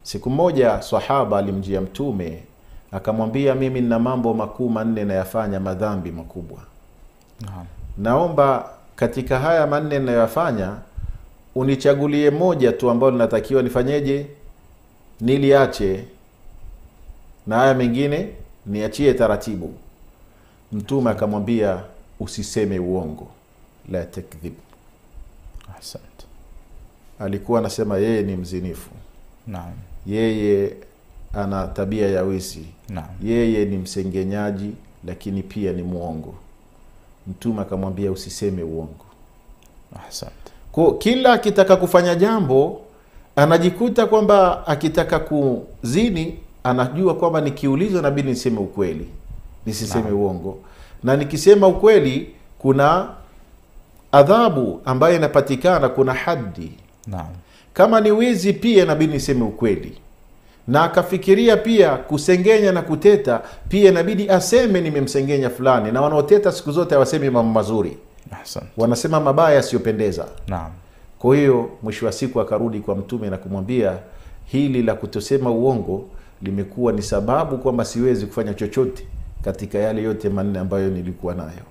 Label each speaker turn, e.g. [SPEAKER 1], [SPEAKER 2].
[SPEAKER 1] Siku moja sahaba alimjia Mtume akamwambia, mimi nina mambo makuu manne nayafanya, madhambi makubwa.
[SPEAKER 2] Naam.
[SPEAKER 1] Naomba katika haya manne ninayoyafanya unichagulie moja tu ambalo ninatakiwa nifanyeje, niliache, na haya mengine niachie taratibu. Mtume akamwambia, usiseme uongo, la takdhib.
[SPEAKER 2] Ahsante.
[SPEAKER 1] Alikuwa anasema yeye ni mzinifu.
[SPEAKER 2] Naam.
[SPEAKER 1] Yeye ana tabia ya wizi.
[SPEAKER 2] Naam.
[SPEAKER 1] Yeye ni msengenyaji, lakini pia ni muongo. Mtume akamwambia usiseme uongo.
[SPEAKER 2] Ahsante.
[SPEAKER 1] Kwa kila akitaka kufanya jambo anajikuta kwamba akitaka kuzini anajua kwamba nikiulizwa inabidi niseme ukweli, nisiseme uongo. Na nikisema ukweli kuna adhabu ambayo inapatikana, kuna haddi.
[SPEAKER 2] Naam.
[SPEAKER 1] Kama ni wizi pia inabidi niseme ukweli. Na akafikiria pia kusengenya na kuteta, pia inabidi aseme nimemsengenya fulani. Na wanaoteta siku zote hawasemi mambo mazuri.
[SPEAKER 2] Ahsante.
[SPEAKER 1] Wanasema mabaya yasiyopendeza.
[SPEAKER 2] Naam.
[SPEAKER 1] Kwa hiyo mwisho wa siku akarudi kwa Mtume na kumwambia, hili la kutosema uongo limekuwa ni sababu kwamba siwezi kufanya chochote katika yale yote manne ambayo nilikuwa nayo.